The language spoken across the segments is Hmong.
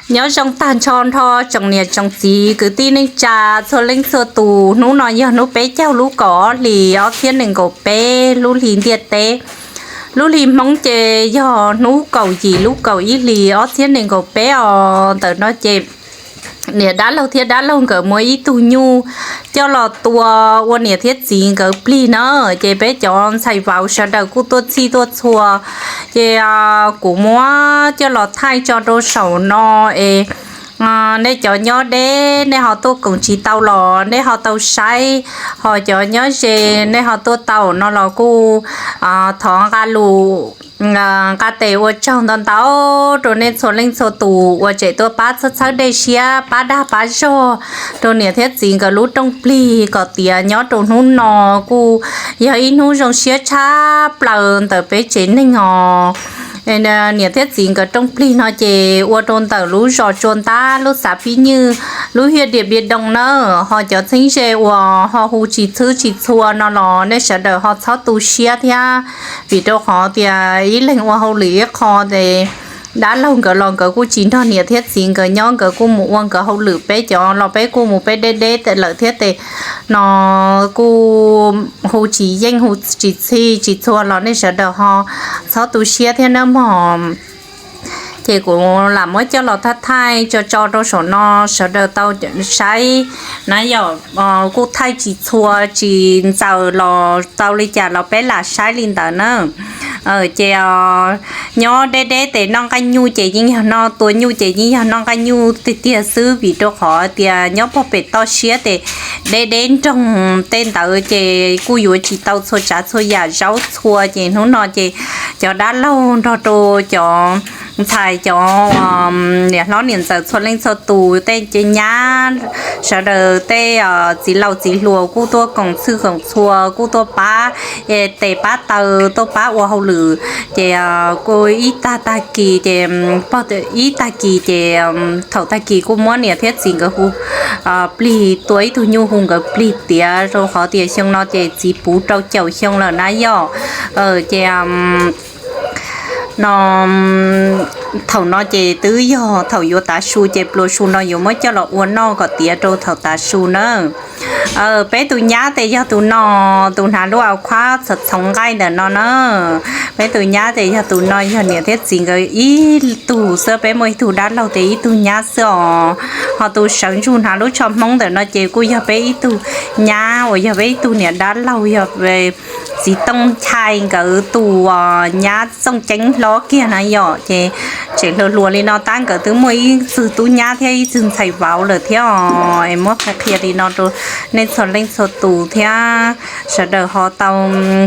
Nyob zoo tag nrho nrho tsoom niam tsoom txiv kwv tij neej tsa txhua leej txhua tus, hnub no yog hnub peb caug lub kaum ob hlis ob txhiab nees nkaum peb lub hli ntiaj teb. Lub hli Hmoob ces yog hnub kaum yim lub kaum ib hlis ob txhiab nees nkaum peb os. Ntawm no ces niam dab laug thiab dab laug nkawd muab ib tug nyuj coj los tua ua niam thiab txiv nkawd plig na. Ces peb cov ntxhais vauv sawv daws kuj tuaj txhij tuaj txhua, ces kuv muab coj los thaij tso rau saum no es nej cov nyob deb nej ho tuaj koom tsis tau los nej ho tau saib, ho cov nyob ze nej ho tuaj tau no los kuj thov nqa lus nqa tes ua tsaug ntau ntau rau nej txhua leej txhua tus uas tseem tuaj pab txhawb txhawb dej siab pab dag pab zog rau niam thiab txiv nkawd lub rooj plig kom tias nyob rau hnub no kuj yog ib hnub zoo siab tshaj plaws ntawm peb tsev neeg os. Niam thiab txiv nkawd rooj plig no ces ua rau ntawm lub zos Tsua Ntab lub xav Pib Nywj lub hiaj Diam Npia Doo na. Ho cov txheeb ze uas ho hu tsis txhwb tsis txhua no los nej sawv daws ho txhob tu siab thiab, vim rau qhov tias ib leeg ua hauj lwm ib qho ces dab laug nkawd los nkawd kuj tsis nrog niam thiab txiv nkawd nyob, nkawd kuj mus ua nkawd hauj lwm, peb cov los peb kuj mus peb deb deb lawm thiab tes no kuj hu tsis yeej hu tsis txhij tsis txhua los nej sawv daws ho txhob tu siab thiab nawb mog. Ces kuv lam muab coj los thaij thaij tso tso rau saum no sawv daws tau saib na yom. Kuj thaij tsis txhua tsis ntxaws los tau li cas los peb lam saib li ntawd na. Ces nyob deb deb tes noj nqaij nyuj ces yeej yog noj, tua nyuj ces yeej yog noj nqaij nyuj tiag tiag xwb, vim rau qhov tias nyob pog pem toj siab tes deb deb nroog tej ntawd ces kuj yuav tsis tau txhua tsav txhua yam zaub txhua. Ces hnub no ces cov dab laug nrog rau cov ntxhais cov niam hlob niam ntxawm txhua leej txhua tus, tej nyab sawv daws, tej txiv laus txiv hluas kuj tuaj koom txhij koom txhua, kuj tuaj pab tes pab taw, tuaj pab ua hauj lwm. Ces kuj ib tag tag kis ces pog ib tag kis ces thaum tag kis kuj muab niam thiab txiv nkawd hu plig, tua ib tug nyuj hu nkawd plig tiav, rau qhov tias xyoo no ces txiv puv rau caum xyoo lawm na yom. Ces no thaum no ces twb yog thaum yuav tav su ces pluas su no yuav muab coj los ua noj kom tiav rau thaum tav su na. Peb tus nyab tes yog tus no, tus hnav lub au khuab txhoov nqaij ntawm no na. Peb tus nyab tes yog tus no, yog niam thiab txiv nkawd ib tug xwb, peb muaj ib tug dab laug tes ib tug nyab xwb os. Ho tus sawv ntsug hnav lub tsho Hmoob ntawm no ces kuj yog peb ib tug nyab uas yog peb ib tug niam dab laug, yog txiv Tooj Nchai nkawd tus nyab txooj ceeb hlob kiag na yom. Ces tseem hluas hluas li no tab nkawd twb muaj ib txwg tub nyab thiab ib txwg ntxhais vauv lawm thiab os. Es muab qhia qhia li no rau nej txhua leej txhua tus thiab sawv daws ho tau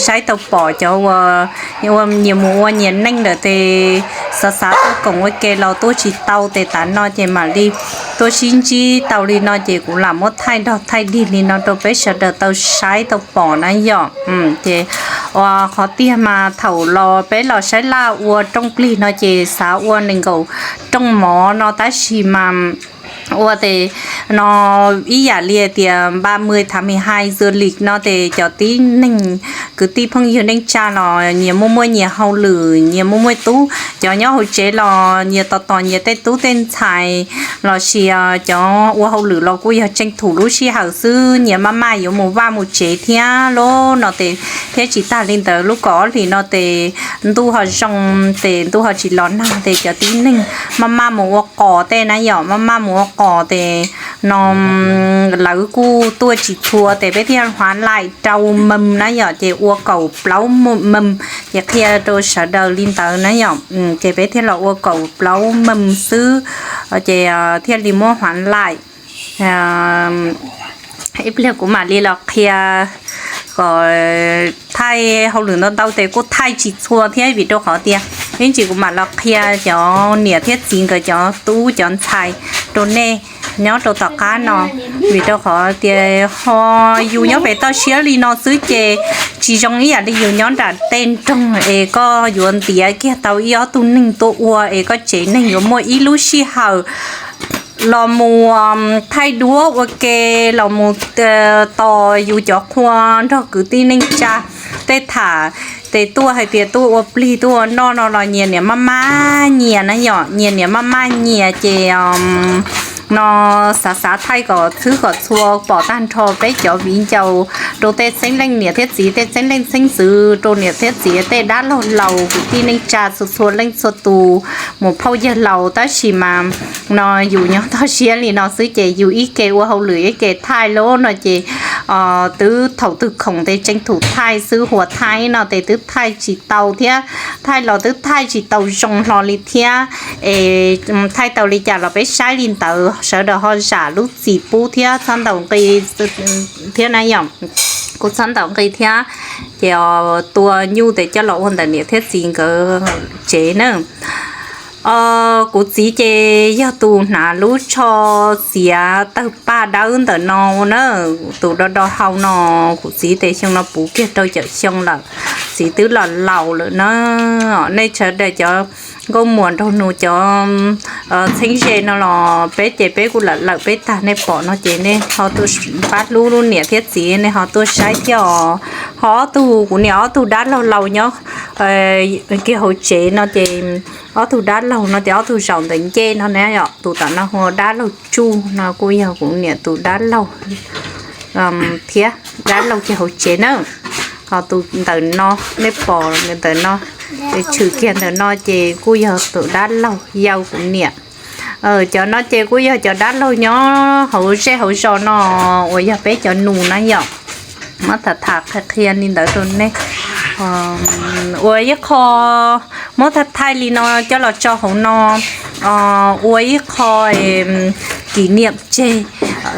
saib tau pom cov uas nyias mus ua nyias neej lawm tes xav xav tuaj koom ua ke los tuaj tsis tau tes tav no ces mam li tuaj sib ntsib tau li no ces kuv lam muab thaij nrog thaij dig li no rau peb sawv daws tau saib tau pom na yom. Ces ua qhov tiag mas thaum los peb los saib laj ua rooj plig no ces xav ua nees nkaum rooj mov no tab sis mas ua tes no ib yam li tias ba mươi tháng mười hai dương lịch no tes cov tib neeg kwv tij phooj ywg neej tsa los nyias muaj muaj nyias hauj lwm, nyias muaj muaj tub, cov nyob hauv tsev los nyias tos tos nyias tej tub tej ntxhais los sis cov ua hauj lwm los kuj yog tranh thủ lub sij hawm xwb, nyias maj maj yuav mus vaj mus tsev thiab lub no tes thiab tsis tag li ntawd lub kaum ob hlis no tes ntuj ho zoo tes ntuj ho tsis los nag tes cov tib neeg maj maj mus ua qos tej na yom, maj maj mus ua qos tes no lawv kuj tuaj tsis txhua tes peb thiaj huav laim rau mem na yom, ces ua kaum plaub mem, ces qhia rau sawv daws li ntawd na yom. Ces peb thiaj los ua kaum plaub mem xwb, ces thiaj li muab huav laim. Ib pliag kuv mam li los qhia kom thaij hauj lwm ntau ntau tes kuj thaij tsis txhua thiab vim rau qhov tias ib ntsis kuv mam los qhia cov niam thiab txiv nkawd cov tub cov ntxhais rau nej nyob rau tom qab no, vim rau qhov tias ho yus nyob pem toj siab li no xwb ces tsis zoo ib yam li yus nyob nram tej nroog es koj yuav ntiav kiag tau ib ob tug neeg tuaj ua es koj tsev neeg yuav muaj ib lub sij hawm los mus thaij duab ua ke, los mus tos yus cov qhua nrog kwv tij neej tsa tej tham tes tuaj hais tias tuaj ua plig tuaj ua noj no los nyias niam maj maj nyias na yom, nyias niam maj maj nyias ces no xav xav thaij kom txhwb kom txhua pom tag nrho peb cov viv ncaus, rau tej txheeb leej niam thiab txiv, tej txheeb leej txheeb ntxwv, rau niam thiab txiv, tej dab laug laus, kwv tij neej tsa txhua txhua leej txhua tus, muam phauj yawg laus, tab sis mas no yus nyob toj siab li no xwb ces yus ib ke ua hauj lwm ib ke thaij lawm no ces twb thaum twg khoom tes tseem thum thaij xwb, huas thaij no tes twb thaij tsis tau thiab, thaij los twb thaij tsis tau zoo hlo li thiab. Es thaij tau li cas los peb saib li ntawd, sawv daws ho zam lub txim pub thiab txhob ntaus nqi thiab na yom, kuv txhob ntaus nqi thiab. Ces tua nyuj tes coj los ua ntawm niam thiab txiv nkawd tsev na. Kuv txiv ces yog tus hnav lub tsho txiav tawg paj dawb ntawm no na, tus do do hau no, kuv txiv tes xyoo no puv kiag rau caum xyoo lawm, txiv twb los laus lawm na. Nej sawv daws cov nkauj muam nraug nus cov txheeb ze no los peb ces peb kuj lawm lawm peb tag, nej pom no ces nej ho tuaj pab hlub lub niam thiab txiv, nej ho tuaj saib thiab os. Ho ob tug kuv niam ob tug dab laug laus nyob kiag hauv tsev no ces ob tug dab laug no ces ob tug zaum ntawm ncej no na yom, tus tom no hu ua dab laug tsuj no kuj yog kuv niam tus dab laug thiab, dab laug kiag hauv tsev na. Ho tus ntawm no, nej pom ntawm no, tshwm kiag ntawm no ces kuj yog tus dab laug yau kuv niam. Cov no ces kuj yog cov dab laug nyob hauv zej hauv zos no uas yog peb cov nus na yom. Muab tham tham qhia qhia li ntawd rau nej. Ua ib qho muab thaij thaij li no coj los tso hauv no, ua ib qho kỷ niệm tseg,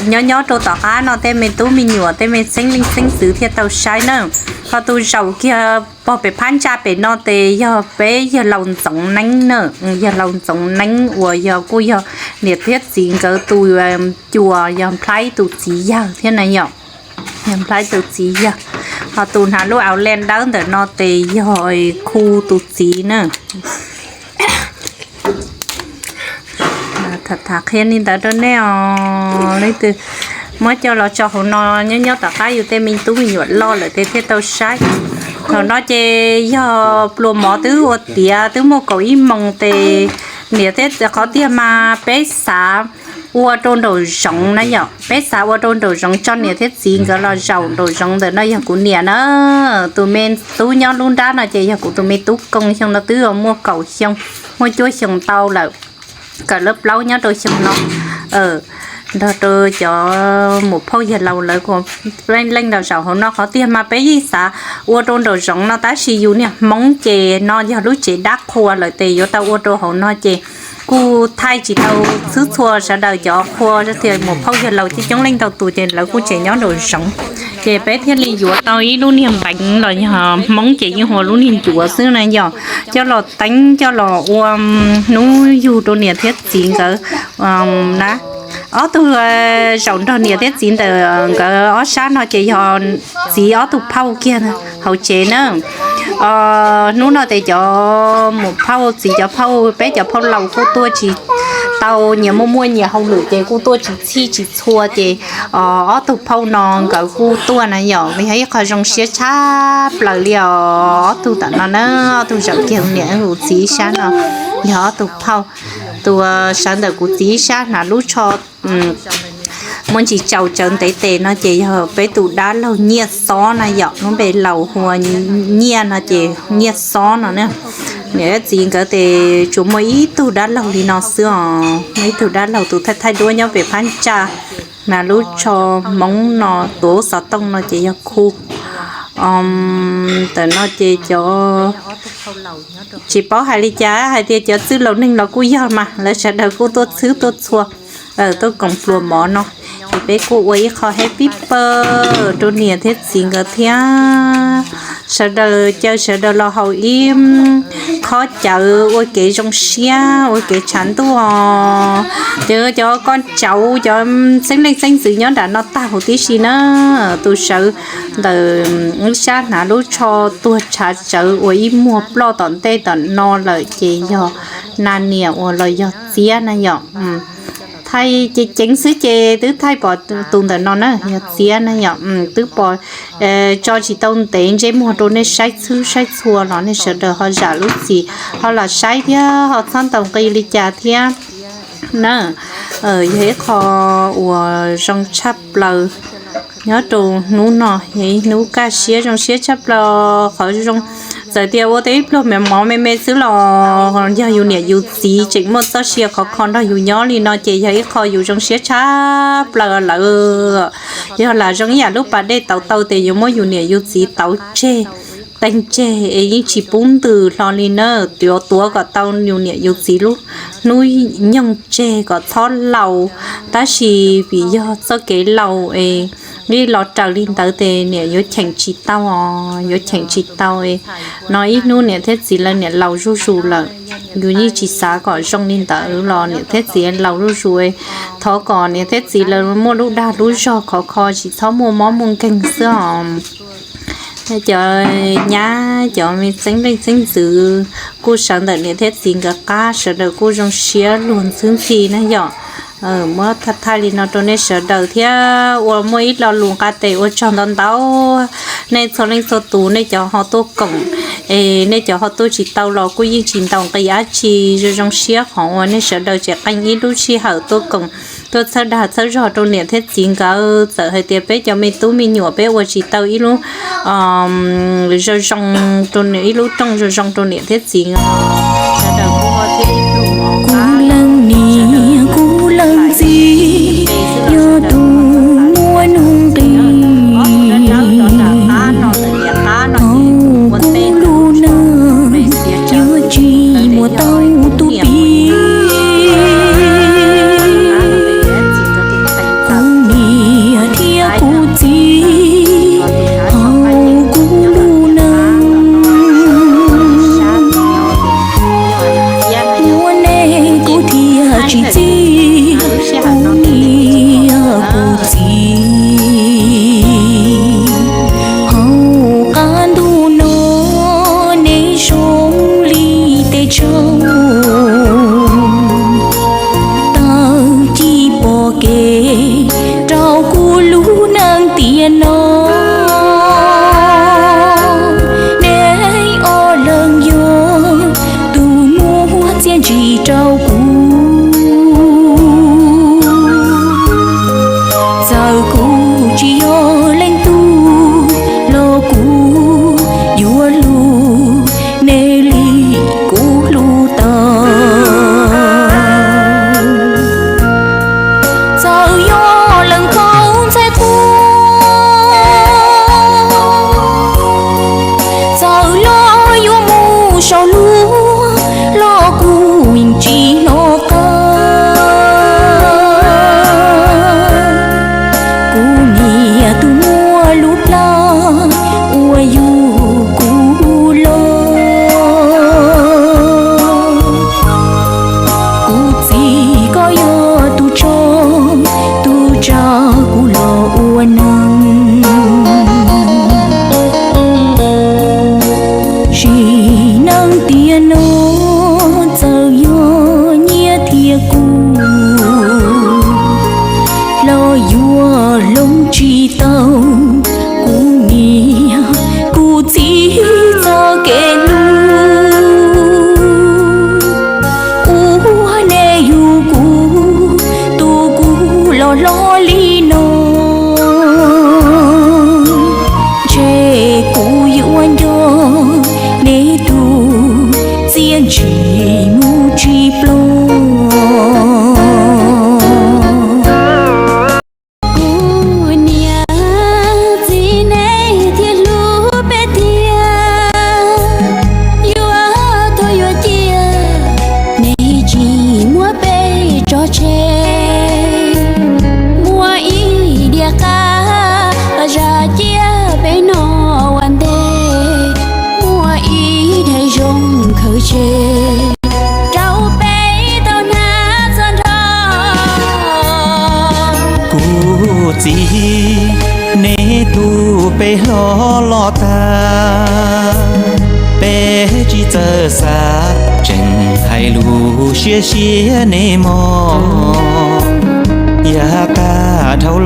nyob nyob rau tom qab no tej me tub me nyuam tej me txheeb leej txheeb ntxwv thiaj tau saib na. Ho tus zaum kiag pog pem phab ntsa pem no tes yog peb yawg laus Ntxoov Neeb na, yawg laus Ntxoov Neeb uas yog kuj yog niam thiab txiv nkawd tus cuas, yog Nplhaib tus txiv yawg thiab na yom. Yog Nplhaib tus txiv yawg. Ho tus hnav lub auv len dawb ntawm no tes yog Khu tus txiv na. Tham tham qhia li ntawd rau nej os. Leej twg muab coj los tso hauv no, nyob nyob tom qab yus tej me tub me nyuam loj lawm tes thiaj tau saib. Thaum no ces yog pluas mov twb ua tiav twb muaj kaum ib moos tes niam thiab qhov tiag mas peb xav ua rau nraum zoov na yom, peb xav ua rau nraum zoov tso niam thiab txiv nkawd los zaum nraum zoov ntawm no yog kuv niam na. Tus me tub nyob lub nrab no ces yog kuv tus me tub Koo, xyoo no twb muaj kaum xyoo, muaj cuaj xyoo tau lawm, kawm lab plaub nyob rau xyoo no. Nrog rau cov muam phauj yawg laus lawv kuj leej leej los zaum hauv no, qhov tiag mas peb yeej xav ua rau nraum zoov no tab sis yus niag Hmoob ces no yog lub tsev dab qhua lawm tes yuav tau ua rau hauv no ces kuj thaij tsis tau xwb txhua sawv daws cov qhua tias muam phauj yawg laus coob coob leej ntau tus ces lawv kuj tseem nyob nraum zoov. Ces peb thiaj li yuav tau ib lub niag npeev los yog Hmoob ces yeej hu ua lub niag ncuav xwb na yom, coj los teeb coj los ua hnub yug rau niam thiab txiv nkawd na. Ob tug zaum nrog niam thiab txiv ntawm nkawd ob sab no ces yog txiv ob tug phauj kiag hauv tsev na. Hnub no ces cov muam phauj txiv cov phauj peb cov phauj laus kuj tuaj tsis tau, nyias muaj muaj nyias hauj lwm ces kuj tuaj tsis txhij tsis txhua ces ob tug phauj no nkawd kuj tuaj na yom, yog ib qho zoo siab tshaj plaws li os. Ob tug tom no na, ob tug zaum kiag niam hu txiv sab no, yog ob tug phauj. Tus sawv ntawm kuv txiv sab hnav lub tsho muaj ntsis tsaus tsawv ntev tes no ces yog peb tus dab laug Nyiaj Xob na yom, lub npe laus hu ua Nyiaj no ces Nyiaj Xob no na. Niam thiab txiv nkawd tes tsuas muaj ib tug dab laug li no xwb os, muaj ib tug dab laug tus thaij thaij duab nyob pem phab ntsa, hnav lub tsho Hmoob no, tuav xov tooj no ces yog Khu. Ntawm no ces cov, tsis paub hais li cas, hais tias cov txwj laus neeg los kuj yog mas lawv sawv daws kuj tuaj txhwb tuaj txhua, tuaj koom pluas mov no. Ces peb kuj ua ib qho happy birthday rau niam thiab txiv nkawd thiab. Sawv daws caw sawv daws los haus ib khob cawv ua kev zoo siab ua kev tshav ntuj os. Ces cov koj cauv cov xeeb leej xeeb ntxwv nyob nram no tag huv tib si na. Tus sawv ntawm wb sab hnav lub tsho tuag tshav tsawv uas ib muag ploj tom ntej tom no lawm ces yog Na Niam uas los yog Txiab na yom. thaij ceev ceev xwb ces twb thaij pom tus ntawm no na, yog txiab na yom, twb pom tso tsis tau ntev ntsej muag rau nej saib txhwb saib txhua los nej sawv daws ho zam lub txim ho los saib thiab ho txhob ntaus nqi li cas thiab na. Yog ib qho uas zoo tshaj plaws nyob rau hnub no, yog ib hnub kaj siab zoo siab tshaj plaws qhov zoo. Txawm tias ua tau ib pluag me mov me me xwb los yog yus niam yus txiv tseem muaj txoj sia khov kho nrog yus nyob li no ces yog ib qho yus zoo siab tshaj plaws lawm. Yog lam zoo ib yam lub pas dej tauv tau ces yuav muab yus niam yus txiv tauv tseg, teeg tseg es yeej tsis pub ntws hlo li na. Tuav tuav kom tau yus niam yus txiv lub hnub nyoog tseg kom txhob laus, tab sis vim yog txoj kev laus es li los raws li ntawd ces niam yuav cheem tsis tau, yuav cheem tsis tau. No ib hnub niam thiab txiv lawv niam laus zuj zus lawm, yus yeej tsis xav kom zoo li ntawd los niam thiab txiv laus zuj zus. Thov kom niam thiab txiv lawv muaj lub dag lub zog khov kho tsis txhob muaj mob muaj nkeeg xwb os. Cov nyab cov me txeeb leej txeeb ntxwv kuj sawv ntawm niam thiab txiv nkawd qab sawv daws kuj zoo siab luag ntxwb ntxhi na yom. Muab thaij thaij li no rau nej sawv daws thiab ua muaj ib lo lus nqa tes ua tsaug ntau ntau nej txhua leej txhua tus, nej cov ho tuaj koom es nej cov ho tuaj tsis tau los kuj yeej tsis ntaus nqi dab tsi, zoo zoo siab qhov uas nej sawv daws tseem qee ib lub sij hawm tuaj koom, tuaj txhawb dag txhawb zog rau niam thiab txiv nkawd. Txawm hais tias peb cov me tub me nyuam peb ua tsis tau ib lub zoo zoo rau, ib lub rooj zoo zoo rau niam thiab txiv nkawd, sawv daws kuj ho thiab ib pluag mov qab. Kuv leej niam kuv leej txiv, yog tus muaj nuj nqis hauv kuv lub neej, yuav tsis muaj tau tus pib. Kuv niam thiab kuv txiv hauv kuv lub neej, muaj nej kuv thiaj tsis txim. Kuv niam kuv txiv hauv qab ntuj no, nej zoo li tej tsaug tawg ci pom kev rau kuv lub neej tiam no. Nej ob leeg yog tus muab txiaj ntsig rau kuv. Txawm kuv tsis yog leej twg los kuv yuav hlub nej li kuv hlub tau. Txawm yog leej thaub ntxhais qhua, txawm los yuav mus saum luag los kuv yeej tsis hnov qab. Kuv niam tus muaj lub plab uas yug kuv los, kuv txiv koj yog tus tso, tus tsa kuv los ua neeg. Sim neej tiam no txawm yog nyiaj thiab kub los yuav hloov tsis tau kuv niam kuv txiv txoj kev hlub. Ua nej yug kuv tus kuv los hlob li no, ntshe kuv yuav nco nej tus txiaj ntsig mus tsis ploj. Kuv niam txiv nej thiaj hlub peb tiag, yuav thuam yuav ciaj nej tsis muab peb tso tseg. Muaj ib diav qab zaj ciaj peb noj ua ntej, muaj ib daim zoo khaws tseg rau peb tau hnav txog nrho. Kuv txiv, nej tus peb hlob los tag, peb tsis txawj xav, tseem hais lus siab siab nej mog.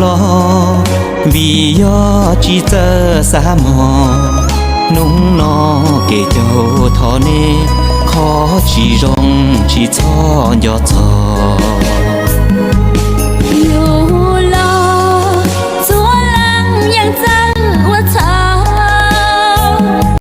los, vim yog tsis txawj xav mog. Hnub no kev caug thov nej, qhov tsis zoo tsis txhob nco txog.